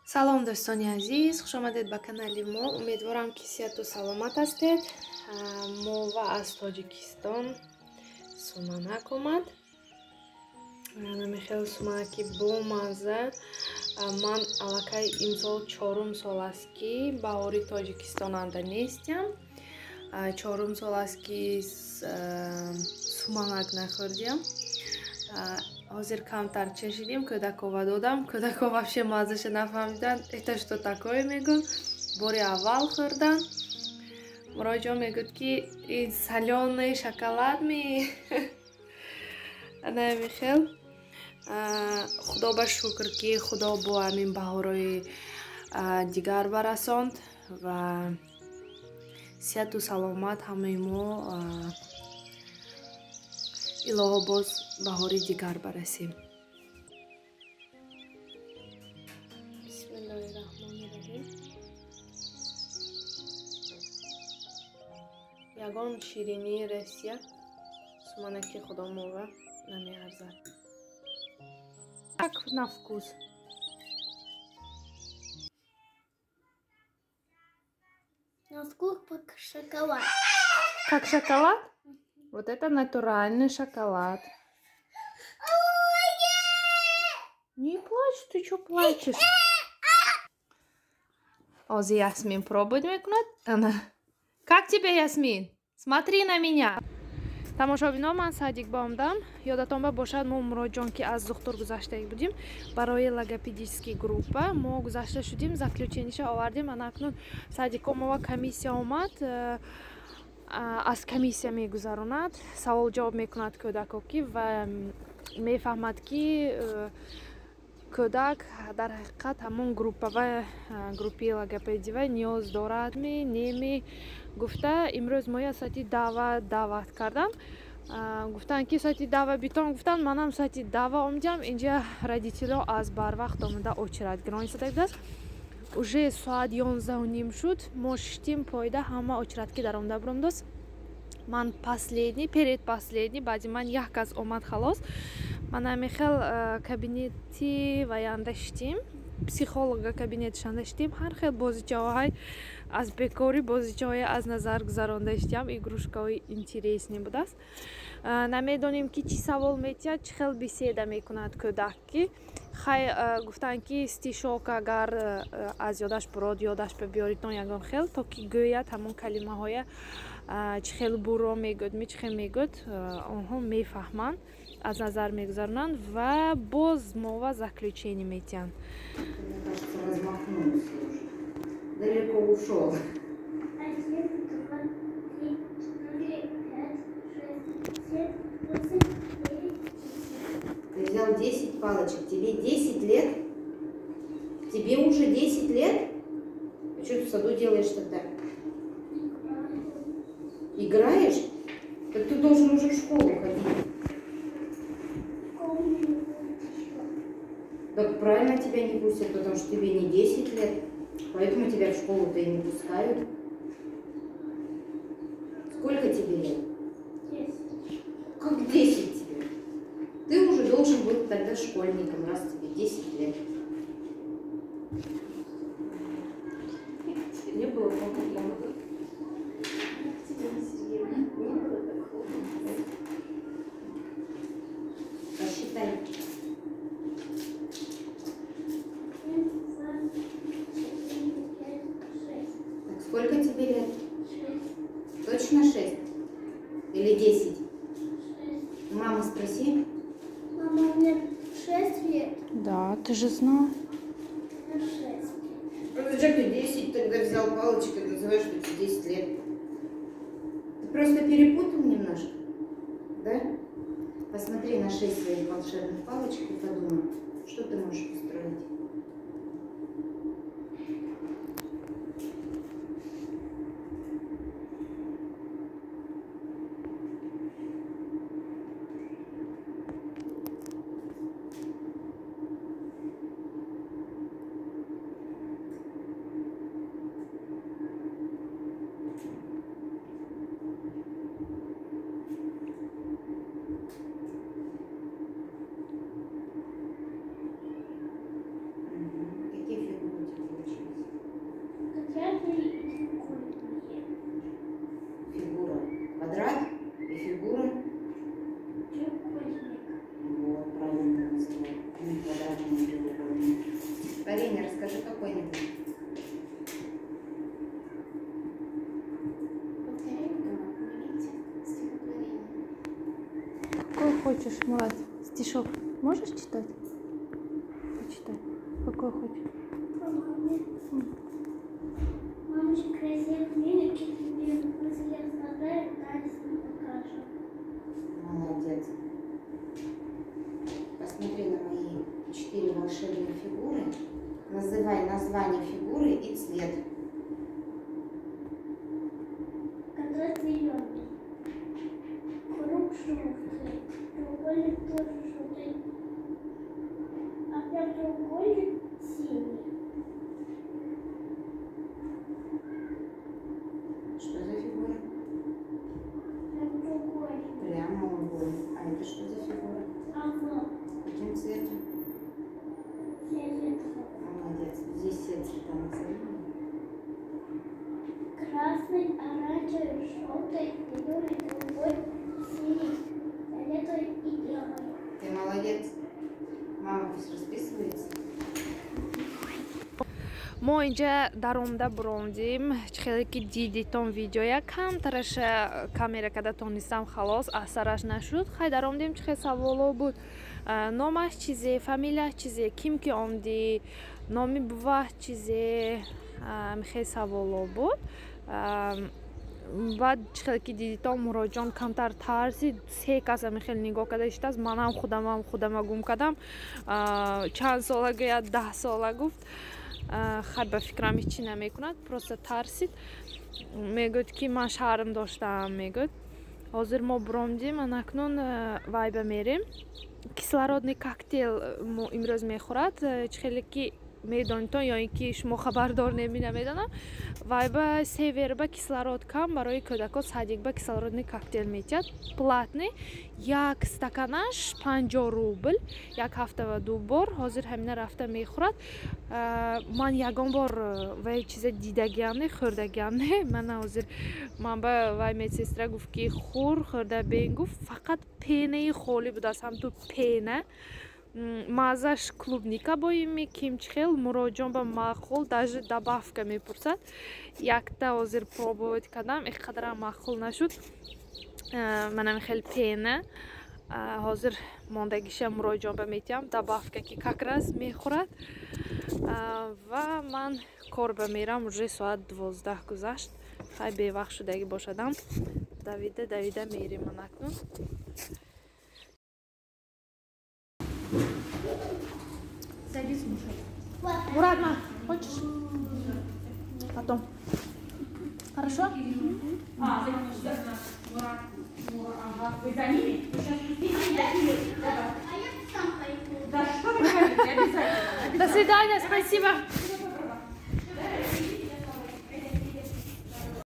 Салом, дӯстони азиз, хушомадед ба канали мо. Умедворам, ки сиҳату саломат ҳастед. Мо ва аз Тоҷикистон суманак омад. Намехел суманаки бомазза. Ман аллакай имсол чорум сол аст, ки баҳори Тоҷикистон анда нестям. Чорум сол аст, ки суманак нахӯрдиям. Ҳозир камтар чашидим, кӯдакова додам. Кӯдако вообще маззаша нафаҳмиданд. Это что такое, мегӯн. Бори аввал хӯрдан. Муроҷон мегӯд, ки ин солёный шоколад ми. Анамихел. Худо ба шукр, ки Худо бо ҳамин баҳорои дигар барасонд ва сиҳату саломат ҳамаи мо. Илоҳо, боз баҳори дигар барасем. Бисмиллоҳи раҳмони раҳим. Ягон ширинии Россия суманаки худомова намеарзад. Как на вкус? На вкус как шоколад. Как шоколад? Вот это натуральный шоколад. Не плачь, ты чё плачешь? Ози Ясмин пробует мекунад. Она. Как тебе, Ясмин? Смотри на меня. Тамошобино, ман садик ба омдам. Ёдатон ба бошад, мо Муроҷон ки аз духтур гузаштаги будим барои логопедический группа, мо гузашта шудим, заключениша овардем. Ана акнун садико мова комиссия омад, аз комиссия мегузаронад, савол ҷавоб мекунад кӯдако ки ва мефаҳмад, ки кӯдак дар ҳақиқат ҳамон группава, группи логопедива ниёз дорад ми неми гуфта. Имрӯз моя соати дава даъват кардам. Гуфтанд, ки соати дава битон. Гуфтанд, манам соати дава омадам. Инҷа родитело аз барвақт омада очередь гирон истода будааст. Уже соат 11:30 шуд, мо шиштим пойда, ҳама очередь ки даромада буромдост. Ман последний, предпоследний, баъди ман як кас омад, халос. Ман ҳамихел кабинети ваянда шиштим, психолога кабинетшанда шиштим. Ҳар хел бозичаҳои аз бекорӣ, бозичаҳое аз назар гузаронда шиштиам, игрушкаҳои интересный будааст. Намедонем, ки чӣ савол метиҳад, чӣ хел беседа мекунад кӯдак ки. Хай, гуфтанд, ки стишок агар аз ёдаш бурод, ёдаш ба биёритон ягон хел, то ки гӯяд ҳамон калимаҳоя, чӣ хел буро мегӯяд, ми чӣ хел мегӯяд, онҳо мефаҳманд, аз назар мегузаронанд ва боз мова заключение метиҳанд. Мне кажется, размахнулся уже. Далеко ушел. Один, два, три, четыре, пять, шесть, семь, восемь, девять, десять. Ты взял 10 палочек. Тебе 10 лет? Тебе уже 10 лет? А что ты в саду делаешь тогда? Играешь? Так ты должен уже в школу ходить. Так правильно тебя не пустят, потому что тебе не 10 лет, поэтому тебя в школу-то и не пускают. Сколько тебе лет? 10. Как 10 тебе? Ты уже должен быть тогда школьником, раз тебе 10 лет. Не было холодно. Не было так холодно. Посчитай. Один, два, четыре, пять, шесть. Так, сколько тебе лет? 6. Точно 6? Или 10? 6. Маму спроси. Мама, мне 6 лет. Да, ты же знал. Мне 6. Ну, зачем ты 10 тогда взял палочку и называешь, что тебе 10 лет? Ты просто перепутал немножко, да? Посмотри на 6 своих волшебных палочек и подумай, что ты можешь построить. Хочешь, Мурат? Стишок можешь читать? Почитай. Какой хочешь? Мамочка красивых миленьких, покажу. Молодец. Посмотри на мои 4 волшебные фигуры. Называй название фигуры и цвет. Квадрат зеленый. Круг желтый. Треугольник тоже желтый. А прямоугольник синий. Что за фигура? Прямоугольник. Прямоугольник. А это что за фигура? Овал. Каким цветом? Фиолетовый. Молодец. Здесь все цвета назови. Красный, оранжевый, желтый, зеленый, голубой, синий, фиолетовый и белый. Ты молодец. Мама пусть расписывается. Мо инҷа даромда буромдим. Хеле ки дидитон видеоя камтараша камера када тонистам, халос асараш нашуд. Хай даромдим, чӣ хел саволо буд: номаш чизе, фамилияш чизе, ким ки омдӣ, номи бувах чизе, хел саволо буд. Баъд чӣ хеле ки дидитон, Муроҷон камтар тарсид. Се кас ами хеле нигоҳ карда иштааст. Манам худамам худама гум кардам. Чанд сола гӯяд, 10 сола гуфт. Хай, ба фикрам, ҳечи намекунад, просто тарсид. Мегӯяд, ки ман шарм доштаам, мегӯяд. Ҳозир мо буромдим, анакнун вайба мерем, кислородный коктейл имрӯз мехӯрад. Чӣ хеле ки медонитон ё ин ки шумо хабардор неми, намедонам, вайба северба кислород кам, барои кӯдако садикба кислородный коктейл метиҳад, платный, як стаканаш 50 рубл, як ҳафтава ду бор. Ҳозир ҳамина рафта мехӯрад. Ман ягон бор вай чиза дидагиам не, хӯрдагиам не. Мана ҳозир ман ба вай медсестра гуфт, ки хӯр, хӯрда бен гуфт. Фақат пенаи холӣ будааст, ҳамту пена. Маззаш клубника боими кимчихел. Муроҷон ба маъқул, даже добавка мепурсад. Якта ҳозир пробовать кардам, ин қадарам маъқул нашуд. Манам хел пена. Ҳозир мондагиша Муроҷон ба метиҳам, добавка, ки как раз мехӯрад. Ва ман кор ба мерам, уже соат 12 гузашт. Хай, бевақт шудагӣ бошадам, давида давида мерем анакнун. Садись, мушай. Мурат, ма, хочешь? Потом. Хорошо? А, Мурат, ага. Вы за ними? Вы сейчас пустите? А я сам пойду. Да что вы говорите, обязательно. До свидания, спасибо.